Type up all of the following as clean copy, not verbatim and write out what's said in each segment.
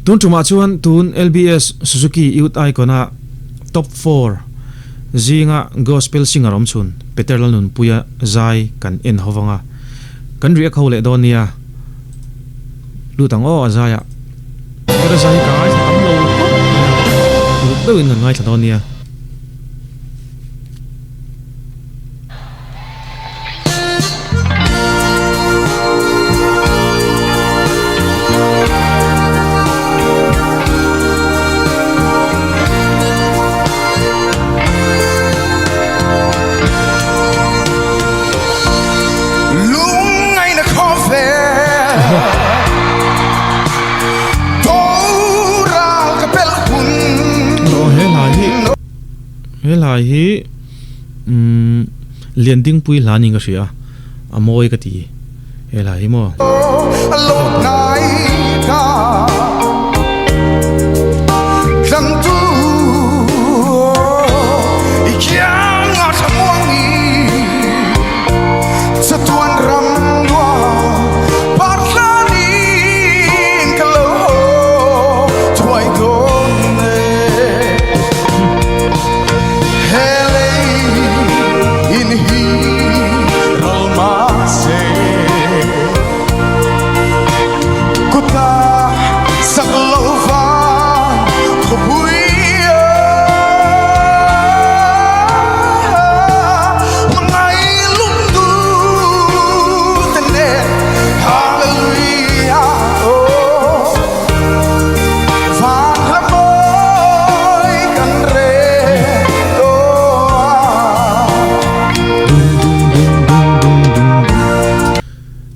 Tun tumah chuan tun LBS Suzuki Youth Icon-a Top 4 zinga Gospel singer awm chhun Peter Lalnunpuia zai kan en ho vang a, kan react ho leh dawn nia. Lut ang aw a zaiah. Peter zai hi ka ngaithla tam lo khawp mai a, uluk deuhin kan ngaithla dawn nia. He hla hi umm Liandingpui hla niin ka hria a, a mawi ka ti he hla hi maw.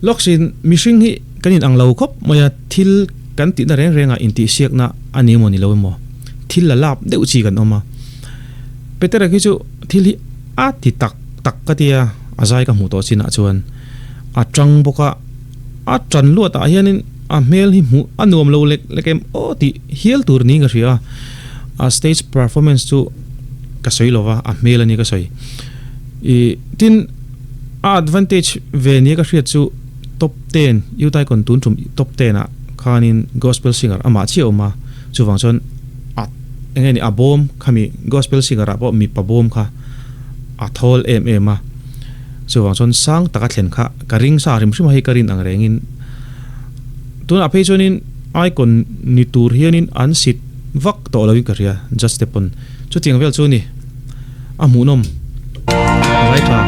Lawksin mihring hi kan in ang lo khawp mai a, thil kan tihna reng rengah intihsiakna a ni emaw ni lo emaw thil la lap deuh chi kan awm a. Petera khi chu thil hi a ti tak tak ka tia a zai ka hmuh tawh chinah chuan a tang bawk a, a tan luatah hianin a hmel hi hmuh a nuam lo lek lek em aw tih hial tur niin ka hria a, a stage performance chu ka sawi lo va, a hmel a ni ka sawi. Ih tin a advantage ve nia ka hriat chu top ten Youth Icon tun tum top ten ah khanin gospel singer amah chiah a awm a, chuvang chuan a eng nge ni a bawm khami gospel singer ah pawh mipa bawm kha a thawl em em a, chuvang chuan sang taka thlen kha ka ring sa hrim hrim a hei ka rin ang rengin tunah phei chuanin icon ni tur hianin an sit vak tawh loin ka hria just te pawn chutiang vel chu a ni a hmuhnawm vai tha.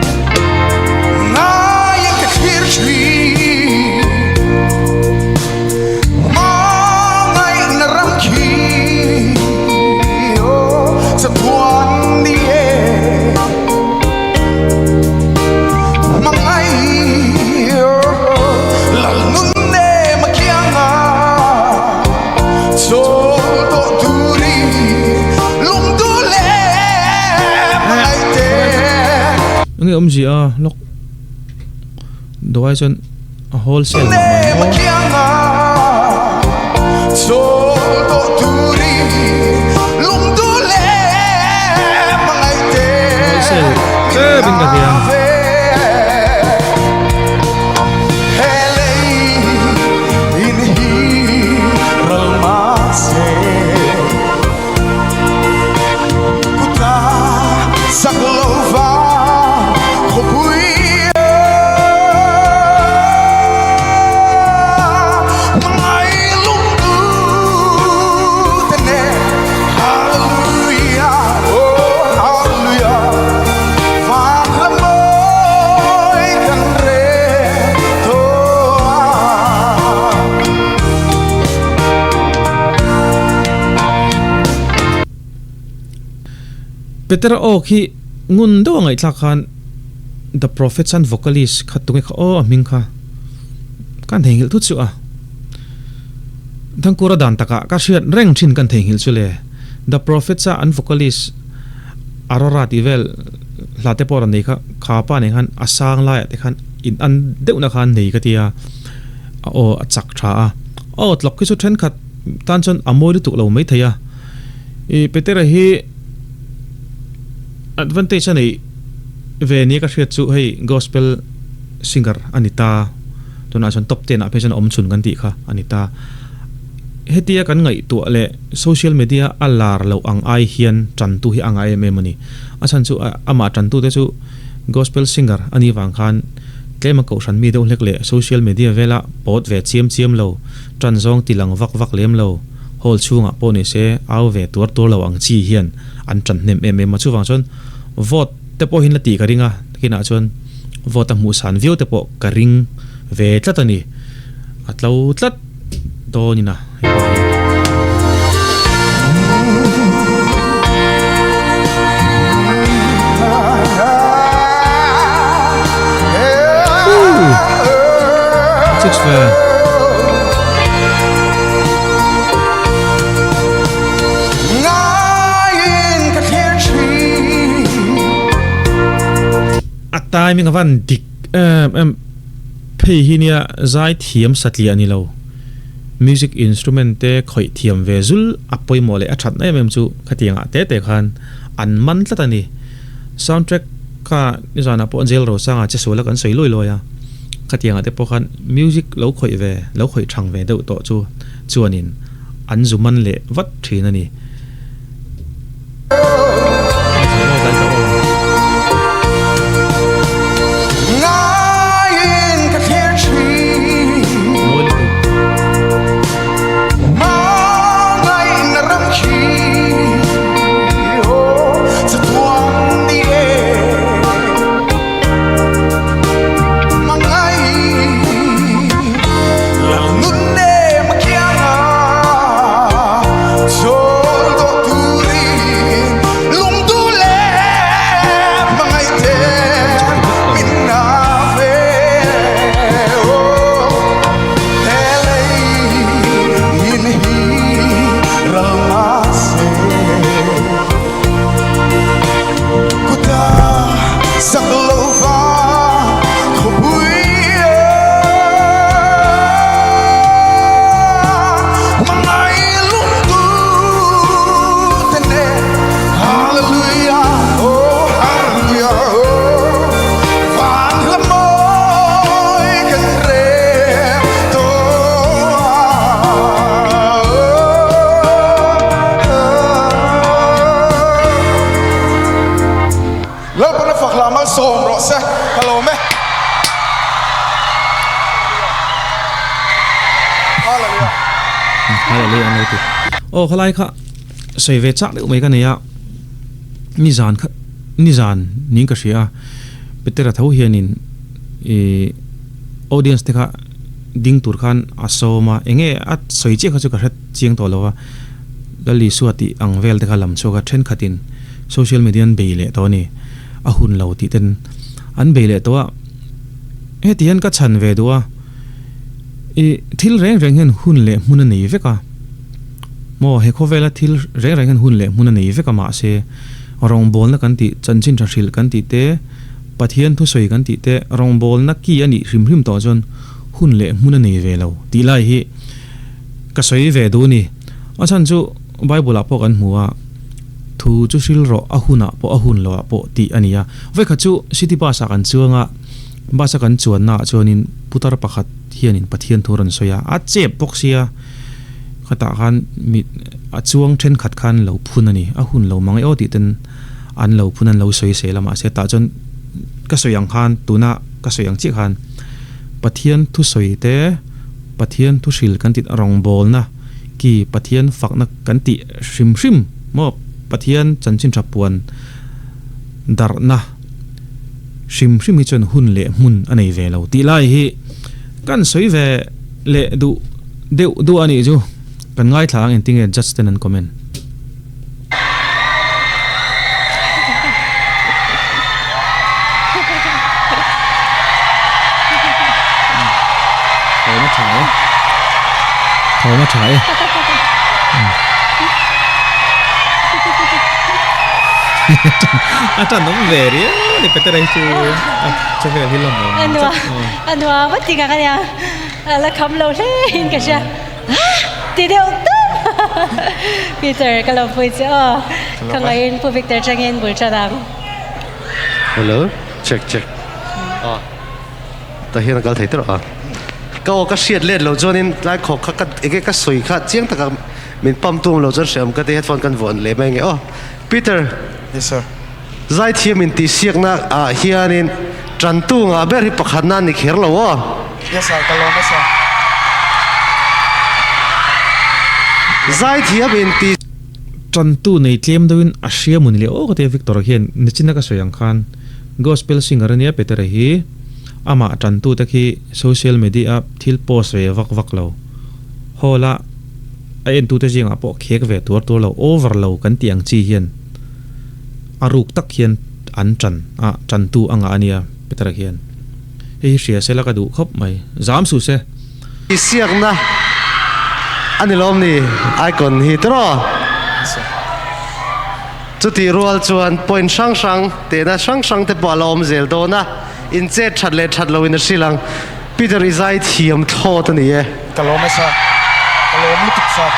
Enge awmzia a lawk duai chuan a wholesale mah mah ni maw wholesale tep in ka hria. Petera aw khi ngun deuh a ngaihthlak khan The Prophets an vocalist kha tunge kha aw a hming kha kan theihnghilh thut suh a. Thangkura dan takah ka hriat reng thin kan theihnghilh chu le. The Prophets a an vocalist Aurora tih vel hla te pawh rawn nei kha kha pa nen khan a sang laiah te khan in an deuhna khan nei ka tia a aw a chak tha a. Aw tlawk khi chu thenkhat tan chuan a mawi lutuk lo maithei a. I Petera hi advantage a neih ve nia ka hriat chu hei gospel singer a ni ta tunah chuan top ten ah phei chuan a awm chhun kan tih kha a ni ta. hetia kan ngaihtuah leh social media a lar loh ang ai hian tantu hi a ngah em em a ni. A chhan chu amah tantute chu gospel singer a nih vang khan tlema kohhran mi deuh hlek leh social media vela pawt ve chiam chiam lo, tan zawng ti lang vak vak lem lo, hall chhungah pawh ni se au ve tuar tuar lo ang chi hian an tan hnem em em a. Chuvang chuan vote te pawh hin la tih ka ring a, kinah chuan vote a hmuh san viau te pawh ka ring ve tlat a ni. A tlo tlat dawn in a hepa hi. Chicks ve. A timing a van dik em em. Phei hi nia zai thiam satliah ni lo. Music instrument te khawih thiam ve zul a pawimawh leh a thatna em em chu khatiangah te te khan an man tlat a ni. Soundtrack kha nizanah pawh jail rosanga che suala kan sawi lawi lawi a, khatiangah te pawh khan music lo khawih ve, lo khawih thang ve deuh tawh chu chuanin an zu man leh vat thin a ni. Lalpana fak hla malsawm rawh se ka lawm e. Hallelujah. Hallelujah an lo ti. Aw khalai kha sawi ve chak deuh mai ka nei a, nizan kha nizan niin ka hria a, Petera tho hianin ih audience te kha ding tur khan a sawm a, enge a sawi chiah kha chu ka hre chiang tawh lo a, Lal Isua tih ang vel te kha lam chhuak a, thenkhatin social media an bei leh tawh a ni, a hun lo tih ten an bei leh tawh a, heti hian ka chhan ve duh a, ih thil reng reng hian hun leh hmun a nei vek a, maw he khawvela thil reng reng hian hun leh hmun a nei vek a mahse rawngbawlna kan tih chanchin tha hrilh kan tih te Pathian thusawi kan tih te rawngbawlna ki a nih hrim hrim tawh chuan hun leh hmun a nei ve lo tih lai hi ka sawi ve duh a ni, a chhan chu Bible ah pawh kan hmu a, thu chu hril rawh a hunah pawh a hun loh ah pawh tih a ni a. Vawikhat chu city bus ah kan chuang a, bus a kan chuanna ah chuanin putar pakhat hianin Pathian thu a rawn sawi a, a chep bawk sia, khatah khan mi a chuang thenkhat khan lo phun a ni, a hun lo mang e aw tih ten an lo phun an lo sawi sel a, mahse tah chuan ka sawi ang khan tuna ka sawi ang chiah khan Pathian thusawi te Pathian thuhril kan tih rawngbawlna Ki Pathian fakna kan tih hrim hrim maw Pathian chanchin tha puan darhna hrim hrim hi chuan hun leh hmun a nei ve lo tih lai hi kan sawi ve leh duh deuh duh a nih chu kan ngaithla ang engtinge judge ten an comment. Thawm a tha e. Thawm a tha e. A tan awm ve riau a ni Petera hi chu a che vel hi lawm awm. A nuam a nuam a ti ka nia a la kham lo hle in ka hria. Ti deuh tawp Peter ka lo pui che aw ka ngaiin Pu Victor tangin bul tan ang. Hello check check ah tah hian a kal thei tawh a. Ka aw ka hriat let lo chuanin tlai khawk kha ka enge ka sawi kha chiang taka min pump tum lo chuan hreawm ka ti headphone kan vuan leh mai nge aw. Peter. Yes sir. Zaithiam in tihsiakna ah hianin tantu ngah ber hi pakhatna a ni kher lo aw. Yes sir, ka lawm e sir. Zaithiam in tih. Tantu nei tlem deuhin a hria maw ni le aw ka tia Victor hian nichina ka sawi ang khan Gospel singer ania Petera hi amah tantu te khi social media a thil post ve vak vak lo hall a a entute zingah pawh khek ve tuar tuar lo over lo kan tih ang chi hian A ruk tak hian an tan a, tantu a ngah a nia, Petera hian. Hei hi hria se la ka duh khawp mai. Zam suh se. I siakna a ni lawm ni icon hi tiraw? Chutih rual chuan point hrang hrang, tehna hrang hrang te pawh a la awm zel dawn a, in chet that leh that loin a hrilh ang. Peter i zai thiam thlawt a ni e. Ka lawm e sir. Ka lawm lutuk sir.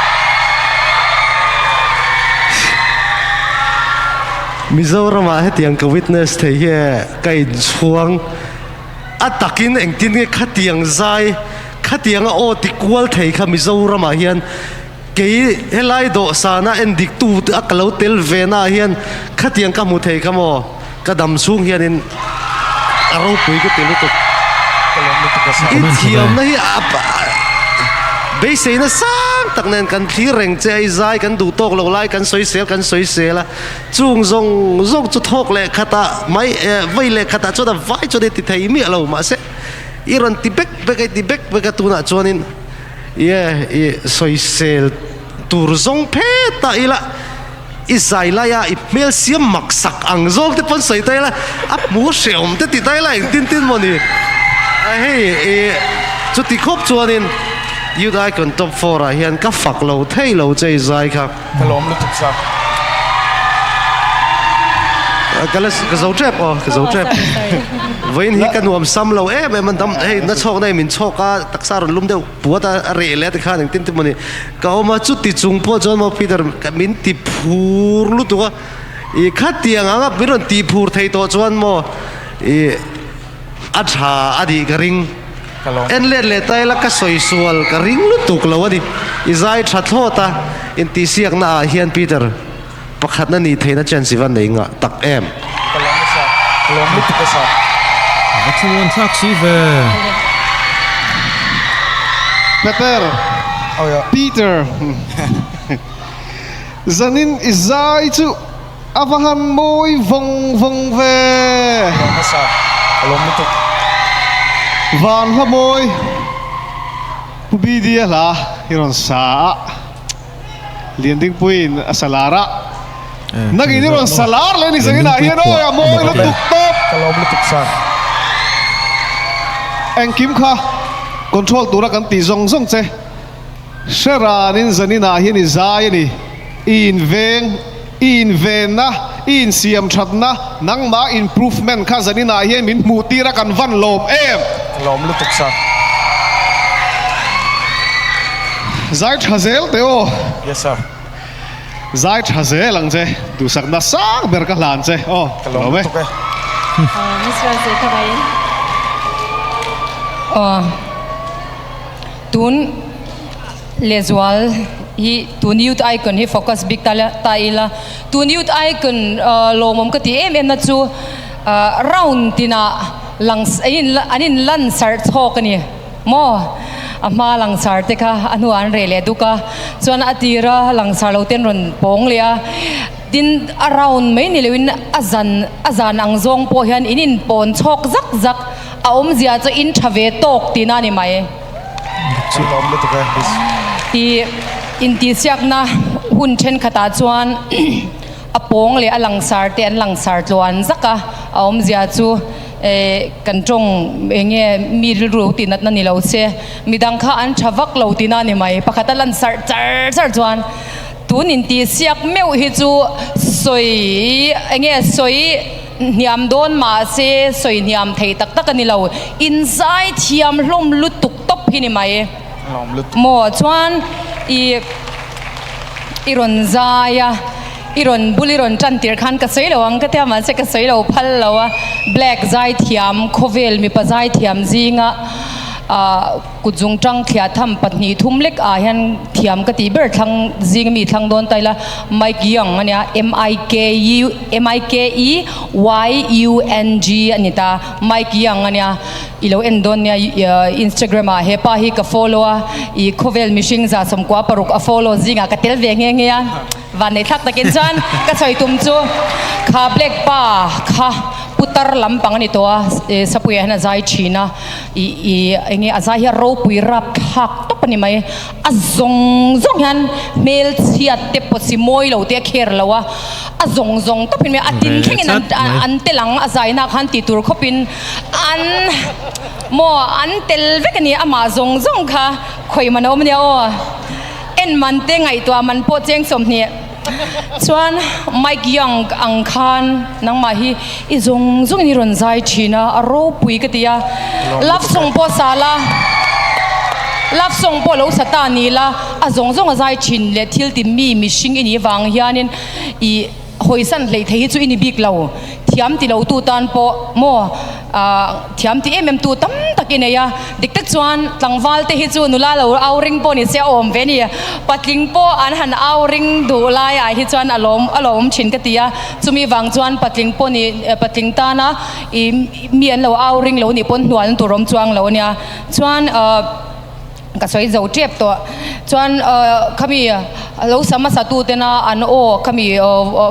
Mizoram ah hetiang ka witness thei hi e ka inchhuang a takin engtin nge khatiang zai khatiang a aw ti kual thei kha Mizoram ah hian kei helai dawhsan a endik tu a ka lo tel ve na ah hian khatiang ka hmu thei kha maw ka dam chhung hianin a ropui ka ti lutuk. I thiamna hi a beiseina sang tak nen kan thlir reng che a, i zai kan duh tawk lo lai kan sawi sel kan sawi sel a, chung zawng zawng chu thawk leh khatah mai vei leh khatah chuan a vai chuan i ti thei miah lo mahse i rawn ti bek bek a i ti bek bek a tunah chuanin Ie, i sawisel tur zawng phet ta ila, i zai laia i hmel siam mak sak ang zawng te pawn sawi ta ila, a hmu hrehawm te ti ta ila engtin tin maw ni? A hei, i chuti khawp chuanin Youth Icon Top 4 ah hian ka fak lo thei lo che i zai kha. Ka lawm lutuk sa. Ka la ka zo tep aw ka zo tep. Vawiin hi ka nuam sam lo em em a dam hei na chhawk na in min chhawk a taksa rawn lum deuh puat a a reh leh a tikhan engtin te mawni ka awm a chuti chung pawh chuan maw Peter min ti phur lutuk a i khatiang anga min rawn ti phur thei tawh chuan maw i A tha a nih ka ring. En let leh ta ila ka sawi sual ka ring lutuk lo a ni. I zai tha thlawt a, intihsiakna ah hian Peter pakhatna nih theihna chance i va nei ngah tak em. Ka lawm a sa, ka lawm lutuk a sa. Va thlamuan thlak si ve. Peter, Peter, zanin i zai chu A va han mawi vawng vawng ve. Ka lawm hmasa, ka lawm lutuk. Van hla mawi Pu BD-a hla hi rawn sa a, Liandingpuiin a sa lar a, nangin i rawn sa lar leh ni zangin ah hian awi a mawi lutuk tawp. Ka lawm lutuk sir. Engkim kha control tura kan tih zawng zawng che. Hre ranin zaninah hian i zai a ni. I inveng, i invenna, i insiamthatna, nangmah improvement kha zaninah hian min hmuh tir a kan van lawm em? Ka lawm lutuk sa. Zai tha zel teh aw. Yes sir. Zai tha zel ang che, duhsakna sang ber ka hlan che aw. Ka lawm lutuk e. Miss Rose ka vain. Aw. Tun lehzual hi tun Youth Icon hi focus bik ta ta ila. Tun Youth Icon lawmawm ka tih em em na chu round tinah lang an in lan sarh chhawk a ni maw? A hma langsar te kha a hnuah an reh leh duk a, chuan a tira langsar lo te an rawn pawng leh a. Tin, a round mai ni loin a zan a zan ang zawng pawh hian in inpawn chhawk zak zak. A awmzia chu in tha ve tawk tihna a ni mai. I intihsiakna hun thenkhatah chuan a pawng leh a langsar te an langsar tluan zak a, a awmzia chu kan tawng eng nge mi rilru tih natna ni lo se, midang kha an tha vak lo tihna a ni mai. Pakhat a lansar char char chuan tun intihsiak meuh hi chu sawi eng nge sawi. Hniam dawn mahse sawi hniam thei tak tak a ni lo. In zai thiam hlawm lutuk tawp hi ni mai. Maw chuan i i rawn zai a, i rawn bul i rawn tan tir khan ka sawi lo ang ka tia mahse ka sawi lo phal lo a. Black zai thiam khawvel mipa zai thiam zinga Kut zungtang thliah tham pahnih thum lek ah hian thiam ka tih ber thlang zing ami thlang dawn ta ila Mike Young a nia M I K U M I K E Y U N G a ni ta Mike Young a nia i lo en dawn nia Instagram ah hepa hi ka follow a i khawvel mihring za 96 a follow zingah ka tel ve nghe nghe a vanneih thlak takin chuan ka sawi tum chu kha black pa kha putar lampang a ni tawh a Sapuiah hian a zai thin a. I i enge a zai hi a ropui rap thlak tawp a ni mai. A zawng zawng hian hmelchhiat te pawsi mawi lo te a kher lo a, a zawng zawng tawp in a tin thlengin an an tel ang a zaina khan tih tur khawpin an maw an tel vek a ni amah zawng zawng kha khawi man a awm a nia aw. En man te ngaihtuah man pawh cheng 20. Chuan Mike Young ang khan nangmah hi i zawng zawngin i rawn zai thin a, a ropui ka ti a. Love song pawh sa la, love song pawh lo sa ta ni la, a zawng zawng a zai thin leh thil ti mi mihring i nih vang hianin i hawisan hleih thei hi chu i ni bik lo. Thiam ti lo tu tan pawh maw thiam ti em em tu tam tak i nei a, dik tak chuan tlangval te hi chu nula lo au ring pawh ni se a awm ve a ni. Patling pawh an han au ring duh laiah hi chuan a lawm a lawm thin ka ti a, chumi vang chuan patling pawh ni patling tana ih mi an lo au ring lo nih pawn hnual tur awm chuang lo a nia. Chuan ah. Ka sawi zo tep tawh. Chuan khami lo sa hmasa tu tena an aw khami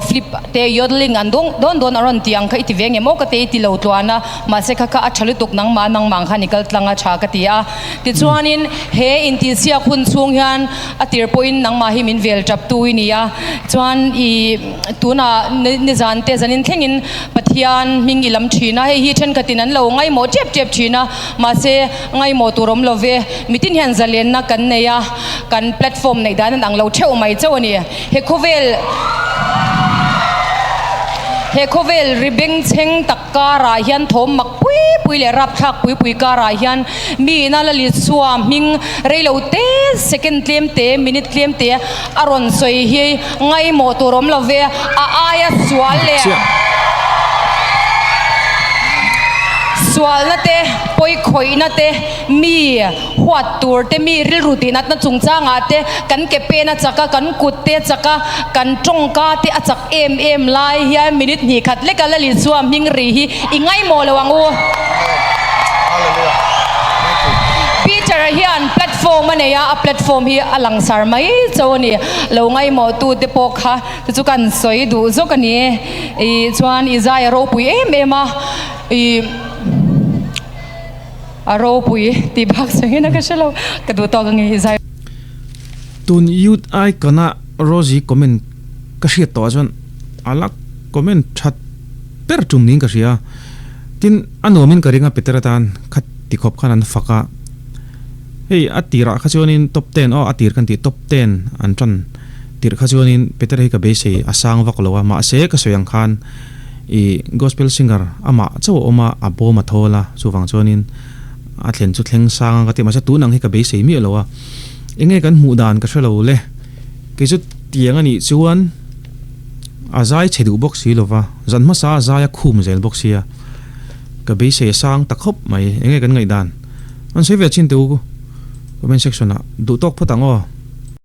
flip te yodeling an dawn dawn dawn a rawn ti ang kha i ti ve nge maw ka te i ti lo tluan a, mahse kha kha a tha lutuk nangmah nangmah ang khan i kal tlang a tha ka ti a. Tichuanin he intihsiak hun chhung hian a tir pawhin nangmah hi min vel tap tu i ni a, chuan i tunah nizan te zanin thlengin Pathian hming i lam thin a, hei hi thenkhatin an lo ngaimawh tep tep thin a, mahse Ngaimawh tur awm lo ve. Mitin hian zalenna kan nei a, kan platform neih dan an ang lo theuh mai chauh a ni. He khawvel He khawvel ri bengchheng tak karah hian thawm mak pui pui leh rapthlak pui pui karah hian mi ina la Lisua hming reilo te, second tlem te, minute tlem te a rawn sawi hi ngaimawh tur awm lo ve. A aia sual leh sualna te, pawikhawihna te, mi huat tur te, mi rilru tihnatna chungchangah te kan ke pen a chak a, kan kut te a chak a, kan tawngka te a chak em em lai hian minute hnih khat leka la Lisua hming ri hi i ngaimawh lo ang u. Peter-a hian platform a nei a, a platform hi a langsar mai chauh a ni. Lo ngaimawh tu te pawh kha chu chu kan sawi duh zawk a ni. I chuan i zai a ropui em em a, i a ropui tih bak sawi in a ka hre lo, ka duh tawk ange i zai. Tun Youth Icon a Rosie comment ka hriat tawh ah chuan a la comment that ber tum niin ka hria. Tin, a nuamin ka ring a Peter atan kha ti khawp khan an fak a. Hei a tirah kha chuanin top ten aw a tir kan tih top ten an tan tirh kha chuanin Peter hi ka beisei a sang vak lo a mahse ka sawi ang khan i gospel singer amah chauh a awm a a bawm a thawl a chuvang chuanin a thlen chu thleng sang ang ka ti mahse tun ang hi ka beisei miah lo a enge kan hmuh dan ka hre lo le kei chu tiang a nih chuan a zai chhe duh bawk si lova zan hmasa a zai a khum zel bawk sia ka beisei a sang ta khawp mai enge kan ngaihdan. An sawi ve chin teh u comment section ah duh tawk phawt ang aw.